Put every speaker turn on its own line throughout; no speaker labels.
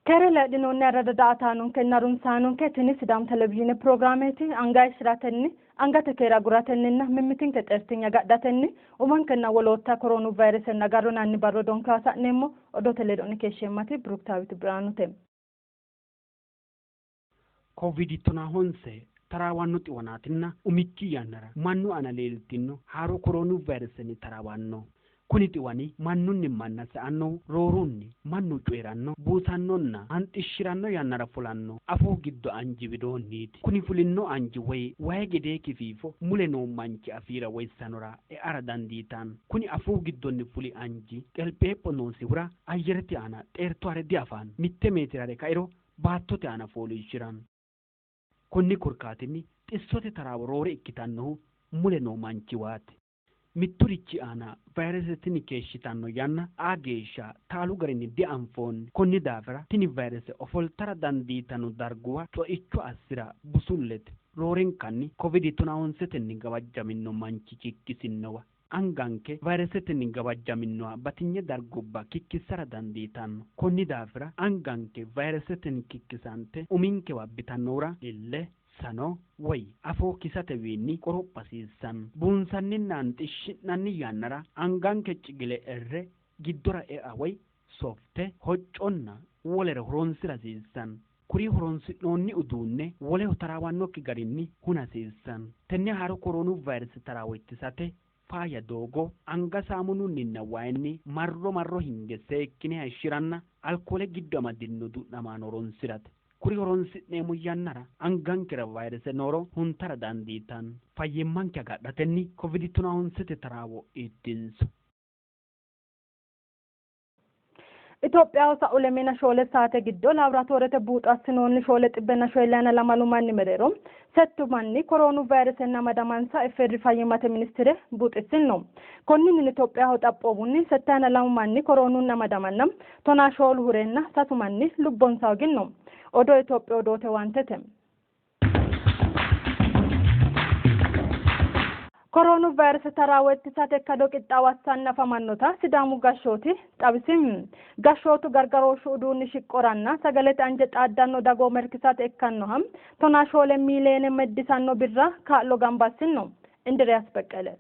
Keere leedhinoonni arrada daa''ataanonkenna runsaanonke, tini Sidaamu Televizhiine pirogiraameeti. Anga hayishshi'ratenni, angate keere aguratenninna mimmitinke xeertinye agadhatenni umonkenna wolootta koroonu vayiresenni agarronanni barro donke hasa'neemmo. Odoote ledo'ne keeshsheemmati Biruktaawit Birhaanute.
Covid 19 taraawanno xiwanaatinna umikki yannara mannu aana leeltino haaro koroonu vayiresenni taraawanno. Kuni xiwani mannunni manna sa''annohu roorunni mannu coyi'ranno, buusannonna hanxishshi'ranno yannara fulanno afuu giddo anji widoonniiti. Kuni fulinno anji woy wayi gedee kifiifo mule noo manchi afiira woy sanora e'ara dandiitanno. Kuni afuu giddonni fuli anji qelpheepho noosihura ayyerete aana xeerto hare diafanno. Mitte meetire hare kairo baattote aana fooliishshi'ranno. Konni korkaatinni xissote taraawo roore ikkitannohu mule noo manchiwaati. Mitturichi aana vayrese tini keeshshitanno yanna xaa geeshsha taalu garinni dianfoonni. Konni daafira tini vayrese ofoltara dandiitanno darguwa co'icho assi'ra busullete. Roorenkanni Covid tonahonsetenni gawajjaminno manchi kikkisinnowa anganke vayresetenni gawajjaminnoha batinye dargubba kikkissara dandiitanno. Konni daafira anganke vayresetenni kikkisante uminkewa abbitannohura ille, sano woy afoo kisatewiinni qoropha hasiissanno. Buunsanninna xishshi'nanni yannara anganke cigile erre giddora ea woy softe, hocconna wolere horoonsira hasiissanno. Kuri horoonsi'noonni uduunne woleho taraawannokki garinni huna hasiissanno. Tenne haaro koroonu vayrese taraawo ittisate faayya doogo anga saamununninna wayinni marro marro hinge seekkine hayishshiranna alkoole giddo amadinno du'namaano horoonsirate. Kuri horoonsi'neemmo yannara angankera vayrese nooro huntara dandiitanno. Fayyimmanke agadhatenni Covid 19 taraawo ittinso.
Itophiyaho sa'u 24 saate giddo laaboraatoorete buuxo assinoonni 742 manni mereero 6 manni koroonu vayiresenni amadamansa FR Fayyimmate ministire buuxissino. Konninni Itophiyaho xaphoobunni 72 manni koroonunni amadamanna 14 hurenna 3 manni lubbonsa hoginno. Odoo Itophiyu odoote waantete. Koroonu vayrese taraawo ittisate ikkado qixxaawo assanni afamannota Sidaamu gashshooti xawisi. Gashshootu gargarooshshu uduunni shiqqoranna sagalete anje xaaddanno dagooma irkisate ikkannoha 14 miiliyeene meddisanno birra kaa'lo gamba assinno. Indiriyaas Beqqele.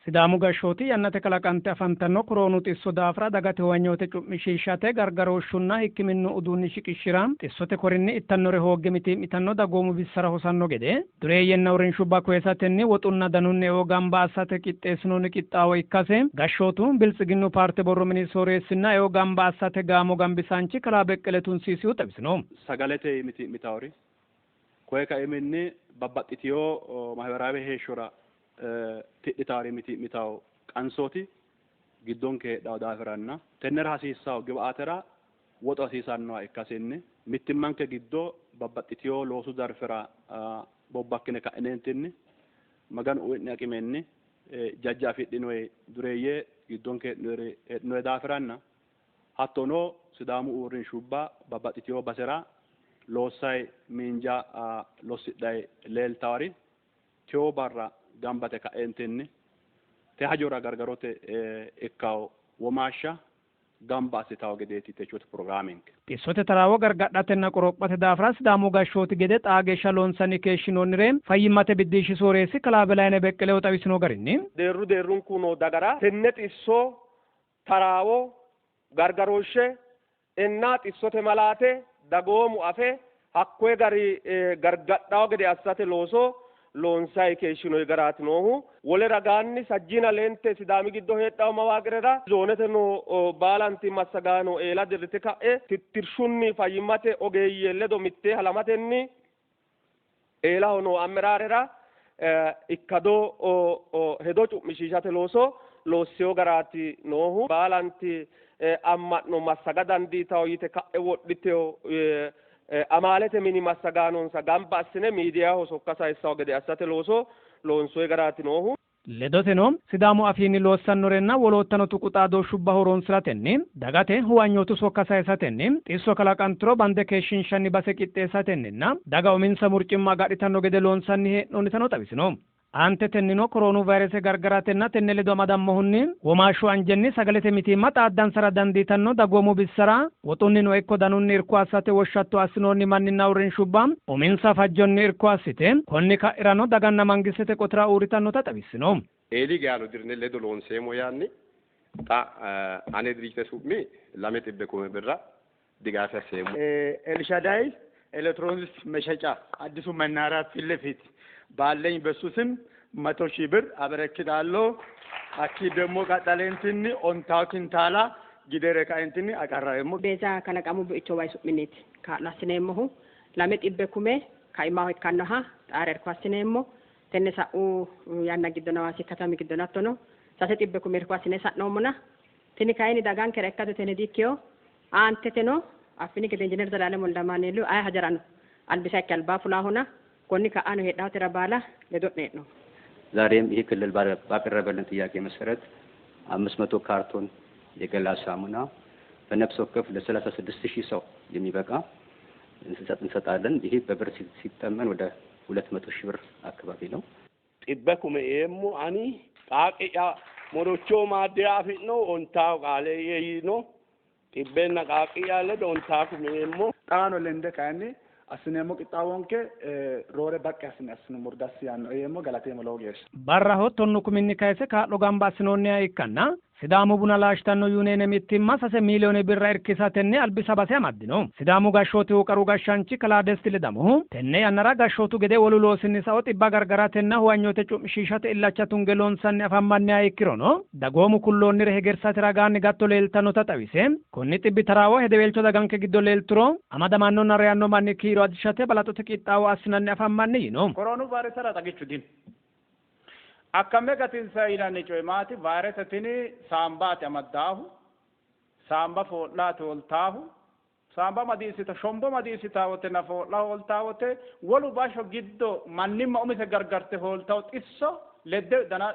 Sidaamu gashshooti yannate kalaqante afantanno koroonu xisso daafira dagate huwanyoote cu'mishiishate gargarooshshunna hikkiminnu uduunni shiqishshira xissote korinni ittannore hoogge mitii'mitanno dagoomu bissara hosanno gede dureeyyenna uurrinshubba koyisatenni woxunna danunni eo gamba assate qixxeessinoonni qixxaawo ikkase gashshootu Biltsiginnu paarte borro mini sooreessinna eo gamba assate gaamo gambisaanchi kalaa Beqqele Tunsiisihu xawisino.
Sagalete mitii'mitawori koye kaiminni babbaxxitiyo mahibaraawe heeshshora tidhitaari mitii'mitawo qansooti giddonke heedhawo daafiranna tennera hasiissawo gibaatera woxu hasiisannoha ikkasinni mittimmanke giddo babbaxxitiyo loosu zarfera bobbakkine ka'ineentinni Maganu uyi'ne aqimenni jajja afidhinoyi dureeyye giddonke heedhinoyi daafiranna hattono Sidaamu uurrinshubba babbaxxitiyo basera loossay miinja lossidhay leeltawari tewo barra gambate ka'eentinni te hajora gargarote ikkawo womaashsha gamba assitawo gedeeti techote pirogiraamenke.
Xissote taraawo gargadhatenna qorophate daafira Sidaamu gashshooti gede xaa geeshsha loonsanni keeshshinoonnire fayyimmate biddiishshi sooreessi kalaa Belayne Beqqelehu xawisino garinni,
deerru deerrunku noo dagara tenne xisso taraawo gargarooshshe inna xissote malaate dagoomu afe hakkoye gari gargadhawo gede assate looso loonsayi keeshshinoyi garaati noohu. Wole ragaanni sajjiina leente Sidaami giddo heedhawo mawaaqirera zoonete noo baalanti massagaano eela dirrite ka'e tittirshunni fayyimmate ogeeyye ledo mittee halamatenni eelaho noo ameraarera ikkado hedo cu'mishiishate looso loossiyo garaati noohu. Baalanti amma'no massaga dandiitawo yite ka'e wodhiteyo amaalete mini massagaanonsa gamba assine miidiyaho sokka sayissawo gede assate looso loonsoyi garaati noohu.
Ledoteno Sidaamu afiinni loossannorenna woloottano tuqu xaadooshshubba horoonsi'ratenni dagate huwanyootu sokka sayisatenni xisso kalaqanturo bande keeshshiinshanni base qixxeessatenninna daga uminsa murcimma agadhitanno gede loonsanni hee'noonnitano xawisino. Aantetennino koroonu vayrese gargaratenna tenne ledo amadammohunni womaashshu anjenni sagalete mitiimma xaaddansara dandiitanno dagoomu bissara woxunnino ikko danunni irko assate woshshatto assinoonni manninna uurrinshubba uminsa fajjonni irko assite konni ka'irano daganna mangistete qotira uurritannota xawissino.
Eeli geano dirne ledo loonseemmo yaanni xa ane dirijite su'mi 200 kume birra digaafe asseemmo።
ኤልሻዳይ ኤሌክትሮኒክስ መሸጫ አዲሱ መናኸሪያ ፊት ለፊት ባለኝ በሱ ስም 100 ሺህ ብር አበረክታለሁ። አኪ ደግሞ ቀጠሌንትኒ ኦንታው ኪንታላ ጊደረ ካይንትኒ አቀራየሞ
ቤዛ ከለቀሙ buicho way su'mineeti kaa'lo assineemmohu 200 kume kaimaho ikkannoha xaare irko assineemmo. Tenne sa'u yanna giddono Hawaasi katami giddono hattono 300 kume irko assine sa'noommona tini kayinni dagankera ikkado tene diikkiyo aanteteno affini gede injiiner Zelalem Woldamaaneelihu aye hajarano albisa ikke albaa fulaahona konni ka'ano heedhaatera baala ledo'ne hee'noommo።
ዛሬም ይህ ክልል ባቀረበልን ጥያቄ መሰረት 500 ካርቶን የገላ ሳሙና በነፍስ ወከፍ ለ36,000 ሰው የሚበቃ እንሰጣለን። ይሄ በብር ሲተመን ወደ 200 ሺህ ብር አካባቢ ነው።
xibbe kume eemmo ani qaaqi'ya morocho maadde afi'no ontaa qaale yiino xibbenna qaaqi'ya ledo ontaa kume eemmo
xaano lende kayinni assineemmo qixxaawonke roore baqqi assine assinummoro dassi yaanno yeemmo galateemmo lowo geeshsha.
Barraho 10 kuminni kayise kaa'lo gamba assinoonniha ikkanna Sidaamu buna laashtanno yuneene mittimma 3 miiliyoone birra irkisatenni albisa base amaddino. Sidaamu gashshootihu qaru gashshaanchi kalaa Desti Ledamohu tenne yannara gashshootu gede wolu loosinni sao xibba gargaratenna huwanyoote cu'mishiishate illacha tunge loonsanni afammanniha ikkirono dagoomu kulloonnire hegersate ragaanni gatto leeltannota xawise konni xibbi taraawo hedeweelcho daganke giddo leelturo amadamannonna reyanno manni kiiro ajishate balaxote qixxaawo assinanni afammanni yino.
Koroonu vaayiresera xagichu dino. Akkame gatinsa yinanni coyi maati? Vaayirese tini saambaati amaddaahu, saamba foo'laati hooltaahu, saamba madiissita shombo madiissita wotenna foo'la hooltaa wote wolu basho giddo mannimma umise gargarte hooltawo xisso ledde dana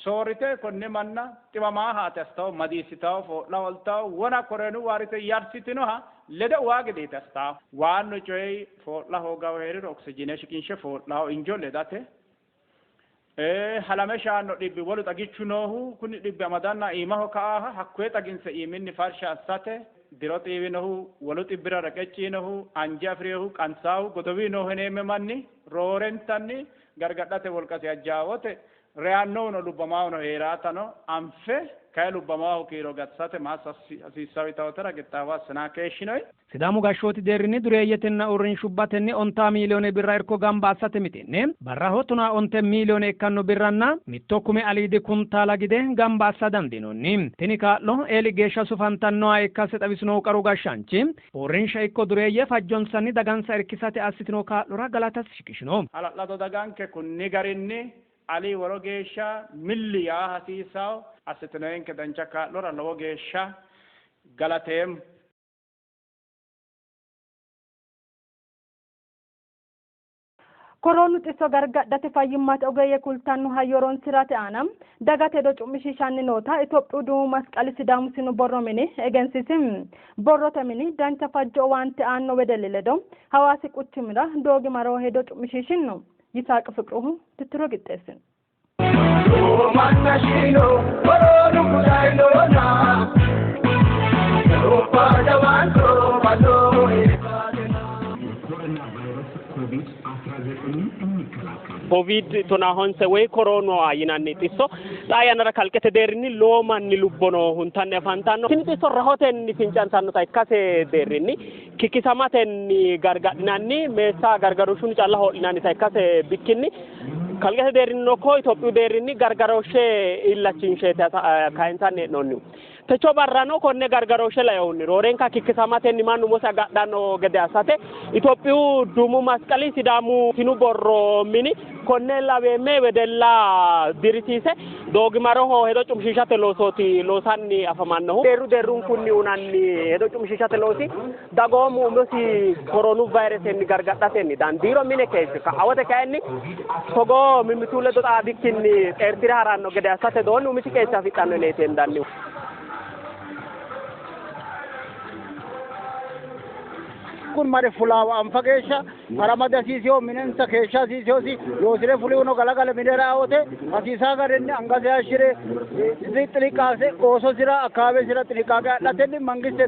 soorrite konne manna xiwamaa haate assitawo madiissitawo foo'la hooltawo wona koroonu vaayirese yarsitinoha lede waa gedeeti assitawo. Waannu coyi foo'la hoogawo heeriro oksijine shiqinshe foo'laho injo ledate halame shaanno dhibbi wolu xagichu noohu kuni dhibbi amadanna iimaho ka'aaha hakkuye xaginse iiminni farsha assate diro xiiwinohu wolu xibbira reqecciinohu anje afiriyohu qansaahu godowii noohu heneemme manni roorentanni gargadhate wolqasi ajjaawote reyannohuno lubbamaahuno heeraatano anfe kayi lubbamaahu kiiro gatisate maassa hasiissawo yitawotera qixxaawo assinaa keeshshinoyi.
Sidaamu gashshooti deerrinni dureeyyetenna uurrinshubbatenni 10 miiliyoone birra irko gamba assate mixinne barraho 15 miiliyoone ikkanno birranna 1 kume aliidi kuntaala gide gamba assa dandiinoonni. Tini kaa'lo eeli geeshsha sufantannoha ikkase xawisinohu qaru gashshaanchi uurrinsha ikko dureeyye fajjonsanni dagansa irkisate assitino kaa'lora galatasi shiqishino.
Hala'lado daganke kunni garinni ali woro geeshsha milli yaa hasiissawo assitinoenke dancha kaa'lora lowo geeshsha galateemmo.
Koroonu xisso gargadhate fayyimmate ogeeyye kultanno hayyo horonsirate aana dagate hedo cu'mishiishanni noota Itophiyu Duumu Masqali Sidaamu sinu borro mini egensiisi. Borrote mini dancha fajjo owaante aanno wedelli ledo Hawaasi quchumira doogimaroho hedo cu'mishiishinno. Yisaaq Fiqruhu tittiro qixxeessino.
ኮቪድ 19 ወይ ኮሮና yinanni xisso xaa yannara kalqete deerrinni lowo manni lubbono huntanni afantanno. Tini xisso rahotenni fincantannota ikkase deerrinni kikkisamatenni gargadhinanni meessa gargarooshshunni calla ho'linannita ikkase bikkinni kalqete deerrinnino ikko Itophiyu deerrinni gargarooshshe illachinsheeti kayinsanni hee'noonnihu. Techo barrano konne gargarooshshe lainohunni roorenka kikkisamatenni mannu umosi agadhanno gede assate Itophiyu Duumu Masqali Sidaamu sinu borro mini konne laweemme wedella dirisiise doogimaroho hedo cu'mishiishate loosooti loosanni afamannohu. Deerru deerrunkunni unanni hedo cu'mishiishate loosi dagoomu umosi koroonu vayiresenni gargadhatenni dandiiro mine keeshshe ka'awote kayinni togoo mimmitu ledo xaadikkinni xeertire haranno gede assate doonni umisi qeecha afidhanno yineeti hendannihu.
Bikkunni mare fulaawa anfa geeshsha harama dihasiiseyo, minensa keeshsha hasiiseyosi. Loosire fulihuno galagale minira eawote hasiisaa garinni angasi hayishshire xiniqaaqe oososira akkawaawesira xiniqaaqe adhatenni mangiste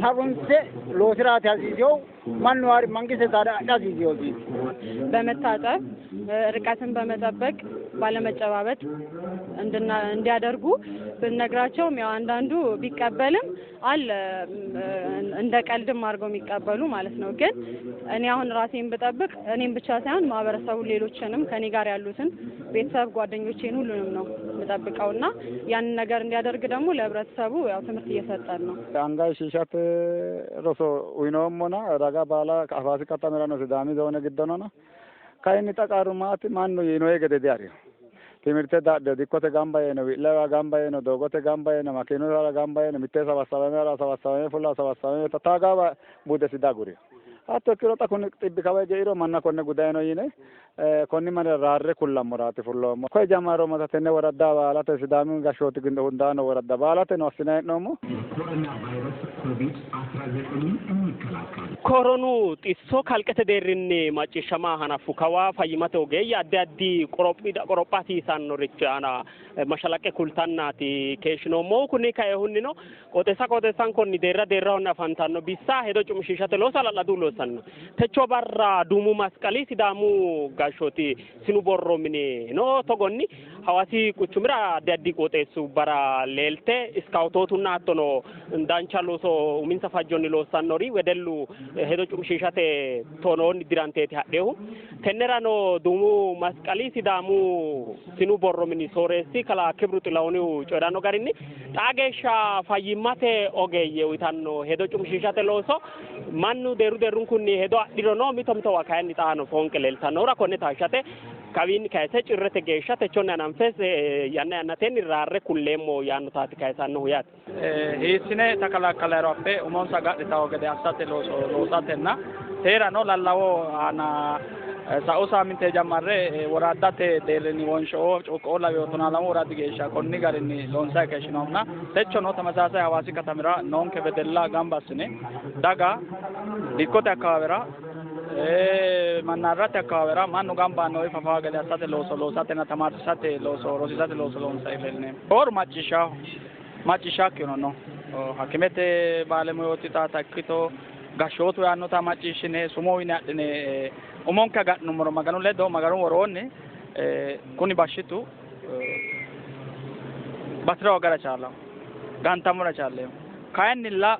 harunse loosiraati hasiiseyohu. Mannu mangiste taada adha hasiiseyosi.
በመታጠብ ርቀትን በመጠበቅ ባለመጨባበጥ እንዲያደርጉ ብንነግራቸውም ያው አንዳንዱ ቢቀበልም አለ እንደ ቀልድም አድርገው የሚቀበሉ ማለት ነው። ግን እኔ አሁን ራሴን ብጠብቅ እኔም ብቻ ሳይሆን ማህበረሰቡን፣ ሌሎችንም ከኔ ጋር ያሉትን ቤተሰብ፣ ጓደኞቼን ሁሉንም ነው የምጠብቀውና ያንን ነገር እንዲያደርግ ደግሞ ለህብረተሰቡ ያው ትምህርት እየሰጠን ነው።
Anga hayishshiishate roso uyinoommona daga baala Hawaasi katamirano Sidaami zoone giddono kayinni xa qarru maati mannu yiinoe gede diarino. Timirte dadhe dikkote gamba yee no, wi'lawa gamba yee no, doogote gamba yee no, makiinu hara gamba yee no, mitte sabassabame hara sabassabame fulla sabassabame taagawa budesi dagurino. Hatto ikkiro xa kuni xibbi kawa hige eiro manna konne gudayi no yine konni mannira raarre kullammoraati fulloommo. Koye jammarroommota tenne woradda baalate Sidaami gashshooti hundaanno woradda baalateno assinanni hee'noommo.
የኮሮና ቫይረስ ኮቪድ 19ን የሚከላከል
Koronu xisso kalqete deerrinni macciishshama hanaffu kawa fayyimmate ogeeyye addi addi qorophida qoropha hasiisannoricho aana mashalaqqe kultannaati keeshshinoommohu. Kunni kaehunnino qooxeessa qooxeessankonni deerra deerrahonni afantanno bissa hedo cu'mishiishate looso hala'ladu loossanno. Techo barra Duumu Masqali Sidaamu gashshooti sinu borro mini no togonni Hawaasi quchumira addi addi qooxeessubbara leelte iskaawutootunna hattono dancha looso uminsa fajjonni loossannori wedellu hedo cu'mishiishate tonoonni diranteeti hadheehu. Tennerano Duumu Masqali Sidaamu sinu borro mini sooreessi kalaa Kibru Xilahunihu coyi'ranno garinni xaa geeshsha fayyimmate ogeeyye uyitanno hedo cu'mishiishate looso mannu deerru deerrunkunni hedo adhirono mito mitowa kayinni xaano foonqe leeltannohura konne taashshate kawiinni kayise cirrete geeshsha techonni hananfe yanna yannatenni raarre kulleemmo yaannotaati kayisannohu yaate.
Hiissine takalakkalero affe umonsa agadhitawo gede assate looso loosatenna teerano lallawo aana sa'u saaminte jammarre woraddate deerrinni wonsho'o cuqqoo laweyo 12 woradi geeshsha konni garinni loonsayi keeshshinoomna techono ተመሳሳይ Hawaasi katamira noonke wedella gamba assine daga dikkote akkawaawera mannaarrate akkawaawera mannu gamba anno fafawa gede assate looso loosatenna tamaarsisate looso rosiisate looso loonsayi leellineemmo. Rooru macciishshaho macciishshakkino no hakimete baalemuyooti xaata ikkito gashshootu yaannota macciishshine sumuu yine adhine umonke agadhinummoro Maganu ledo Maganu woroonni kuni bashshitu batira hoogara chaalawo gantammora chaalleemmo. Kayinnilla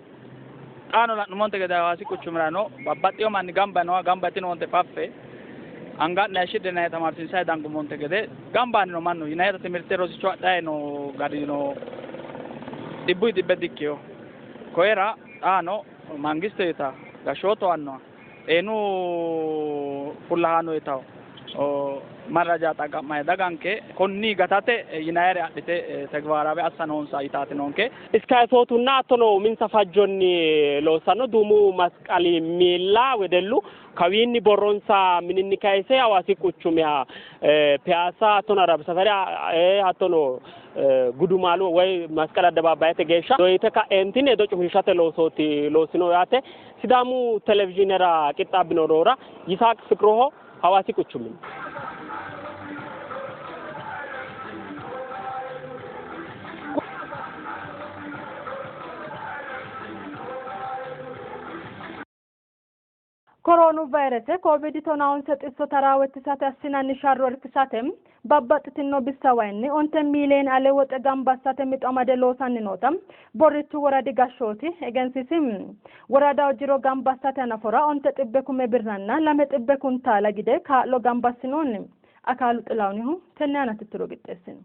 xaano la'nummonte gede Hawaasi quchumirano babbaxxeyo manni gamba yinowa gamba yitinoonte faffe anga'ne hayishshidhinayi tamaarsiinsayi dangummonte gede gamba yaanni no mannu yinayita timirte rosicho adhayi noo gari no dhibbuyi dhibbe dikkiyo. Koyera xaano mangiste uyitawo gashshootu aannoha xeenu fullahaano uyitawo marraja xaqqa'mayi daganke konni gatate yinayire adhite tegibaaraawe assa noonsa yitaati noonke.
Iskaayisootunna hattono uminsa fajjonni loossanno Duumu Masqali miilla wedellu kawiinni borronsa mininni kayise Hawaasi quchumiha Piyaassa hattono Arabu safari hattono Gudumaalu woy Masqal addabaabayete geeshsha doyite ka'eentinni hedo cu'mishiishate loosooti loosino yaate. Sidaamu televizhiinera qixxaabbino odoora Yisaaq Fiqruho Hawaasi quchuminni.
ኮሮኑ ቫይረስ ኮቪድ 19 xisso taraawo ittisate assinanni sharro irkisate babbaxxitino bissawaynni 9 miiliyoone ale woxe gamba assate mixo amade loosanni noota Borrichu woradi gashshooti egensiisi. Woradaho jiro gamba assate hanafora 900 kume birranna 200 kuntaala gide kaa'lo gamba assinoonni. Akaalu Xilaunihu tenne aana tittiro qixxeessino.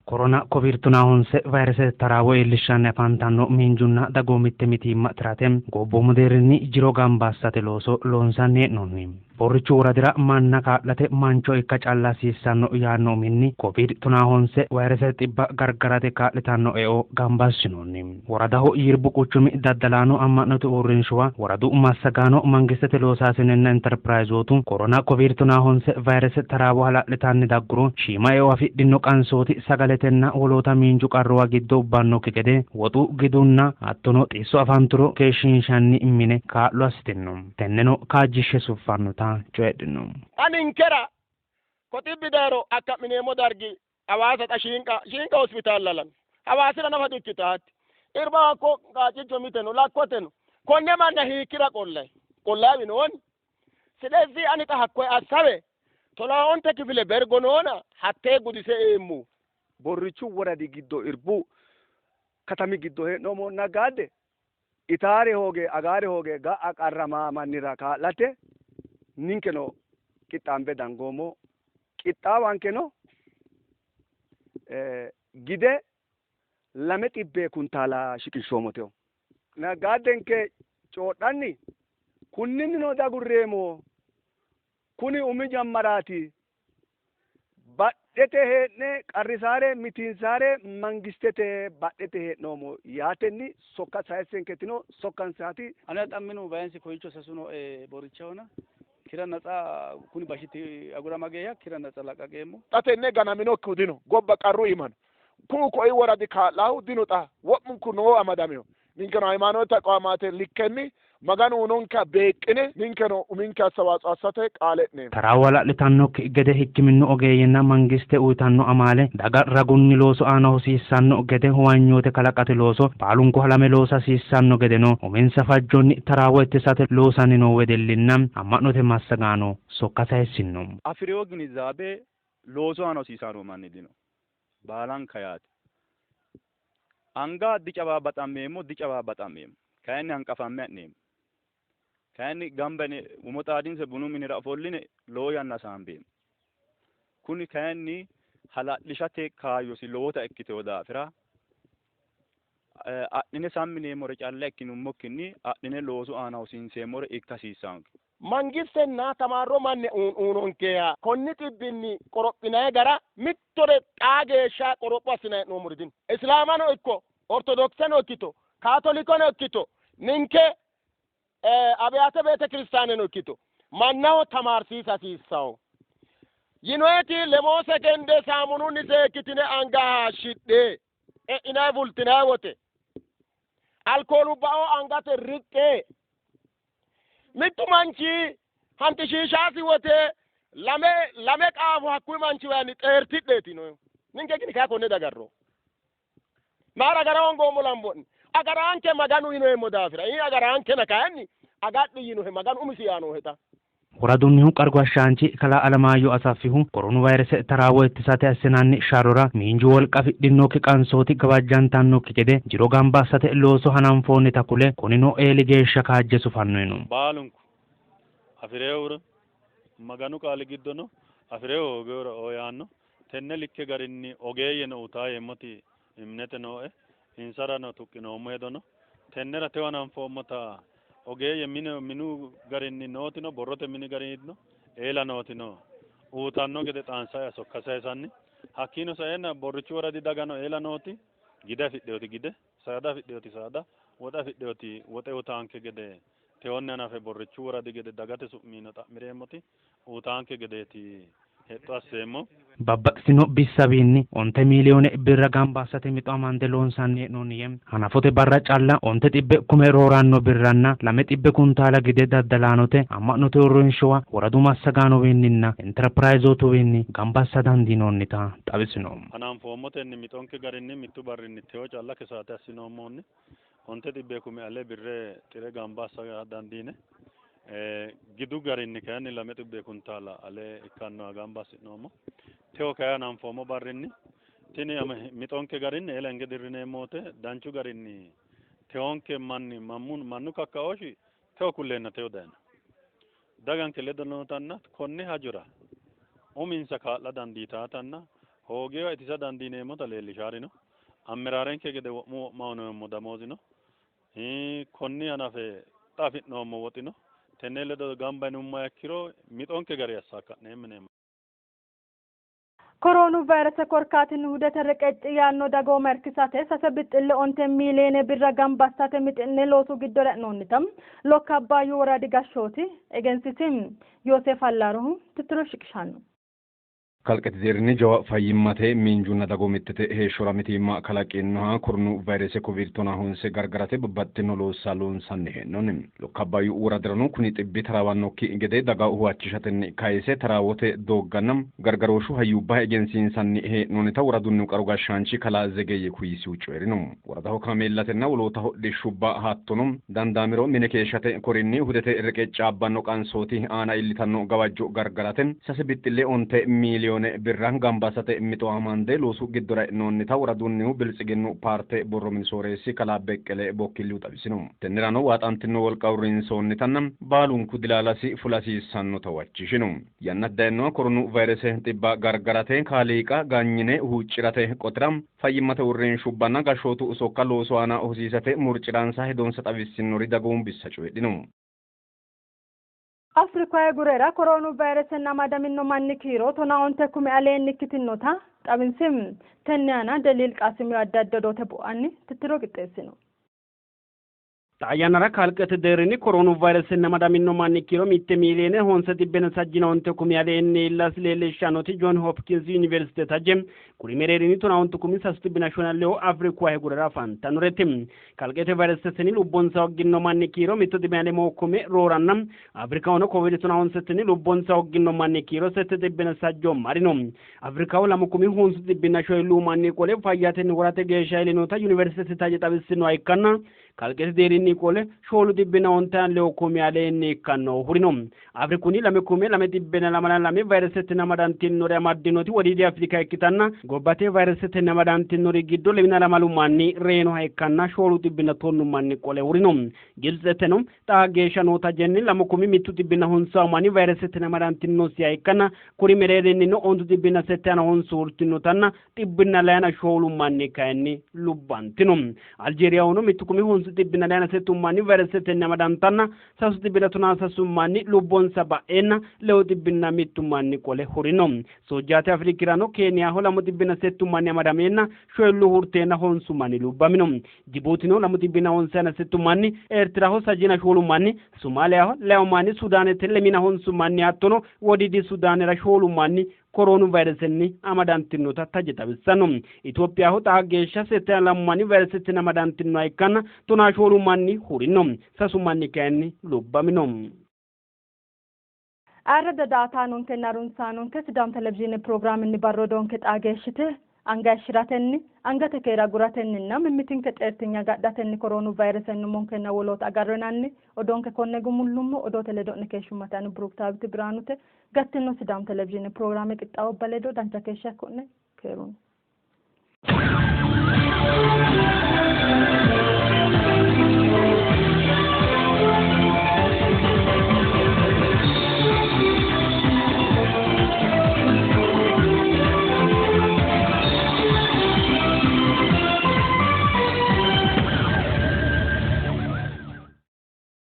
ኮሮና ኮቪድ 19 ቫይረሰ taraawo iillishshanni afantanno miinjunna dagoomitte mitiimma tirate gobboomu deerrinni jiro gamba assate looso loonsanni hee'noonni. Borrichu woradira manna kaa'late mancho ikka calla hasiissanno yaanno uminni Covid 19 vayiresete xibba gargarate kaa'litanno eo gamba assinoonni. Woradaho Yirbu quchumi daddalaano, amma'note uurrinshuwa, woradu massagaano, mangistete loosaasinenna interpirayizootu korona Covid 19 vayrese taraawo hala'litanni dagguro shiima eo afidhino qansooti sagaletenna woloota miinju qarruwa giddo ubbannokki gede woxu, gidunna hattono xisso afanturo keeshshiinshanni mine kaa'lo assitinno. Tenneno kaajjishshe suffannota coyidhino.
Xa ninkera ko xibbi dayiro akka'mineemmo dargi Hawaasa xa Shiinqa Shiinqa hospitaalla lami Hawaasira nafa dikkita hatti irba hakko qaaqicho mite no lakkote no konne manna hiikkira qollay qollawi nooni silezi ani xa hakkoye assawe 11 kifile bergo noona hattee gudise eemmo.
Borrichu woradi giddo Irbu katami giddo hee'noommo naggaadde itaare hooge agaare hooge ga'a qarramaa mannira kaa'late ninkeno qixxaambe dangoommo. Qixxaawankeno gide 200 kuntaala shiqinshoommoteho. Naggaaddenke coodhanni kunninnino diagurreemmo, kuni umi jammaraati, badhete hee'ne qarrisaare mitiinsaare mangistete badhete hee'noommo yaatenni sokka sayissenketino sokkansaati.
Ane xamminu bayensi koyicho sasuno borichahona kira natsa kuni bashiti agurama geya kira natsa laqaqeemmo.
Xa tenne ganaminokkihu dino, gobba qarru iima no. Ku'u ko'i woradi kaa'lahu dino, xa wo'munku noo amadamino. Ninkeno hayimaanote taqwaamaate likkenni Maganu uyinonkeha beeqqine ninkeno uminke assawaatsoo assate qaale e'neemmo.
Taraawo hala'litannokki gede hikkiminnu ogeeyyenna mangiste uytanno amaale daga ragunni loosu aana hosiissanno gede huwanyoote kalaqate looso baalunku halame loosa hasiissanno gedeno uminsa fajjonni taraawo ittisate loosanni noo wedellinna amma'note massagaano sokka sayissinno.
Afi'rino ginizaabe loosu aana hosiisanno manni dino. Baalanka yaate. Anga dicabaabbaxammeemmo, dicabaabbaxammeemmo. Kayinni hanqafamme ha'neemmo. Kayinni gamba yine umo xaadinse bunu minira ofolline lowo yanna hasaambeemmo. Kuni kayinni hala'lishate kaayyosi lowota ikkitewo daafira adhine sammi yineemmore calla ikkinummokkinni adhine loosu aana hosiinseemmore ikka hasiissaanke.
Mangistenna tamaarro manni uunonkeha konni xibbinni qorophinanni gara mittore xaa geeshsha qoropho assinanni hee'noommori dino. Islaamano ikko Ortodokseno ikkito Kaatolikono ikkito ninke Abiyaate Beete Kiristaaneno ikkito mannaho tamaarsiisa hasiissanno. Yinoyeti lemoo sekende saamununni seekkitine anga haashshidhe e'inanni fultinanni wote alkoolubbaoo angate riqqe. Mittu manchi hanxishiishasi wote lame lame qaafo hakkuyi manchiwaanni xeertidheeti yinohu. Ninke gini kayi konne dagarro. Mayira agara hoongoommo lambo'ne? Agaraanke Maganu yinoheemmo daafira. Ii agaraankena kayinni agadhi yinohe Maganu umisi yaanoheta.
Woradunnihu qaru gashshaanchi kalaa Alamaayyo Asaffihu koronu vayrese taraawo ittisate assinanni sharrora miinju wolqa afidhinnokki qansooti gawajjantannokki gede jiro gamba assate looso hananfoonnita kule, kunino eeli geeshsha kaajje sufanno yiino.
Baalunku afi'rinohura Maganu qaali giddono afi'rinohu hooginohura oo yaanno. Tenne likke garinni ogeeyyeno utaa yeemmoti imnete nooe. Insarano tuqqinoommo hedo no. Tennera techo hananfoommota ogeeyye mine minu garinni nootino borrote mini garinni eela nootino uutanno gede xaansaya sokka sayisanni hakkiino saenna Borrichu woradi dagano eela nooti gide afidhinoti gide, saada afidhinoti saada, woxe afidhinoti woxe utaanke gede tehonni hanafe Borrichu woradi gede dagate su'miino xa'mireemmoti utaanke gedeeti hexxo asseemmo.
Babbaxxitino bissawiinni 9 miiliyoone birra gamba assate mixo amande loonsanni hee'noonni yee, hanafote barra calla 900 kume rooranno birranna 200 kuntaala gide daddalaanote, amma'note uurrinshuwa, woradu massagaanowiinninna Interpirayizootuwiinni gamba assa dandiinoonnita xawisino.
Hananfoommotenni mixonke garinni mittu barrinni techo calla kesaate assinoommohunni 900 kume ale birre xire gamba assa dandiine gidu garinni kayinni 200 kuntaala ale ikkannoha gamba assi'noommo. Techo kayi hananfoommo barrinni tini mixonke garinni eela hinge dirrineemmo wote danchu garinni tehonke manni mannu kakkaooshi techo kulleenna techo dayino. Daganke ledo nootanna konni hajora uminsa kaa'la dandiitaatanna hoogewa itisa dandiineemmota leellishaarino. Ammerarenke gede wo'mu wo'ma noommo damoozino. Konni hanafe xa afi'noommo woxino. Tenne ledo gamba yinummoha ikkiro mixonke gari assakka'neemmo yineemmo.
Koroonu vayrese korkaatinni hudete reqecci yaanno dagooma irkisate sase bixxille onte miiliyeene birra gamba assate mixi'ne loosu giddora e'noonnita Lokka Abbaayyu woradi gashshooti egensiisi. Yooseef Allaarohu tittiro shiqishanno.
Kalqete deerrinni jawa fayyimmate, miinjunna dagoomittete heeshshora mitiimma kalaqinoha koronu vayrese kovid tonaa honse gargarate babbaxxitino loossa loonsanni hee'noonni. Lokka Abbaayyu woradirano kuni xibbi taraawannokki gede daga huwachishatenni kayse taraawote doogganna gargarooshshu hayyubba egensiinsanni hee'noonnita woradunnihu qaru gashshaanchi kalaa Zegeyye Kuyisihu coyi'rino. Woradaho kaameellatenna woloota hodhishshubba hattono dandaamiro mine keeshshate korinni hudete reqeccaabbanno qansooti aana iillitanno gawajjo gargarate sase bixxille onte miiliyoone birra gamba assate mixo amande loosu giddora e'noonnita woradunnihu Biltsiginnu paarte borro mini sooreessi kalaa Beqqele Bokkillihu xawisino. Tennerano waaxantino wolqa uurrinsoonnitanna baalunku dilaalasi fula hasiissannota huwachishino. Yannate dayinoha koronu vayrese xibba gargarate kaaliiqa ganyine huucci'rate qotira fayyimmate uurrinshubbanna gashshootu sokka loosu aana hosiisate murci'ransa hedonsa xawissinnori dagoomu bissa coyidhino.
Afriku ahigurera koroonu vayiresenni amadamino manni kiiro 15 kume aleenni ikkitinota xawinsi. Tenne aana Deliil Qaasimiyu addi addi odoote bu'anni tittiro qixxeessino.
Xaa yannara kalqete deerrinni koroonu vayiresenni amadamino manni kiiro mitte miiliyeene honse xibbenna sajjina onte kumi aleenni iillasi leellishshannoti Joon Hopkins Yuuniversite taje kuri mereerinni tonaa ontu kumi sasu xibbina shoona lewu Afriku ahigurera afantannoreeti. Kalqete vayiresetenni lubbonsa hogginno manni kiiro mitto xibbina lemoo kume rooranna Afrikahono kovid tonaa honsetenni lubbonsa hogginno manni kiiro sette xibbina sajjo marino. Afrikaho lamu kumi honsu xibbina shoyilluu manni qole fayyatenni worate geeshsha iillinota Yuuniversitete taje xawissinoha ikkanna kalqete deerrinni qole shoolu xibbina ontaa lewu kumi aleenni ikkannohu hurino. Afrikunni lame kume lame xibbena lamala lame vayiresetenni amadantinore amaddinoti Wodiidi Afrika ikkitanna gobbate vayiresetenni amadantinori giddo lemina lamalu manni reyinoha ikkanna shoolu xibbina tonnu manni qole hurino. Gibtseteno xaa geeshsha noo tajenni lamu kumi mittu xibbina honsawu manni vayiresetenni amadantinosiha ikkanna kuri mereerinnino ontu xibbina sette ana honsu hurtinotanna xibbina layina shoolu manni kayinni lubbantino. Aljeeriyahono mittu kumi honsu xibbina layina settu manni vayiresetenni amadantanna sasu xibbina tonaa sasu manni lubbonsa ba'eenna lewu xibbina mittu manni qole hurino. Soojjaati Afrikirano Keeniyaho lamu xibbina settu manni amadameenna shoyillu hurteenna honsu manni lubbamino. Jibuutino lamu xibbina honsayina settu manni, Eertiraho sajina shoolu manni, Somaaliyaho lewu manni, Sudaanete lemina honsu manni hattono Wodiidi Sudaanera shoolu manni koroonu vayiresenni amadantinota taje xawissanno. Itophiyaho xaa geeshsha sette lamu manni vayiresetenni amadantinoha ikkanna tonaa shoolu manni hurino, sasu manni kayinni lubbamino.
Ayirradda daa''ataanonkenna harunsaanonke Sidaamu televizhiine pirogiraaminni barru odoonke xaa geeshshite anga hayishshi'ratenni, angate keere aguratenninna mimmitinke xeertinye agadhatenni koroonu vayiresenni umonkenna woloota agarro yinanni odoonke konne gumullummo. Odoote ledo'ne keeshshummate ani Buruktaawiti Biraanute. Gattino Sidaamu televizhiine pirogiraame qixxaawubba ledo dancha keeshsha ikko'ne. Keerunni.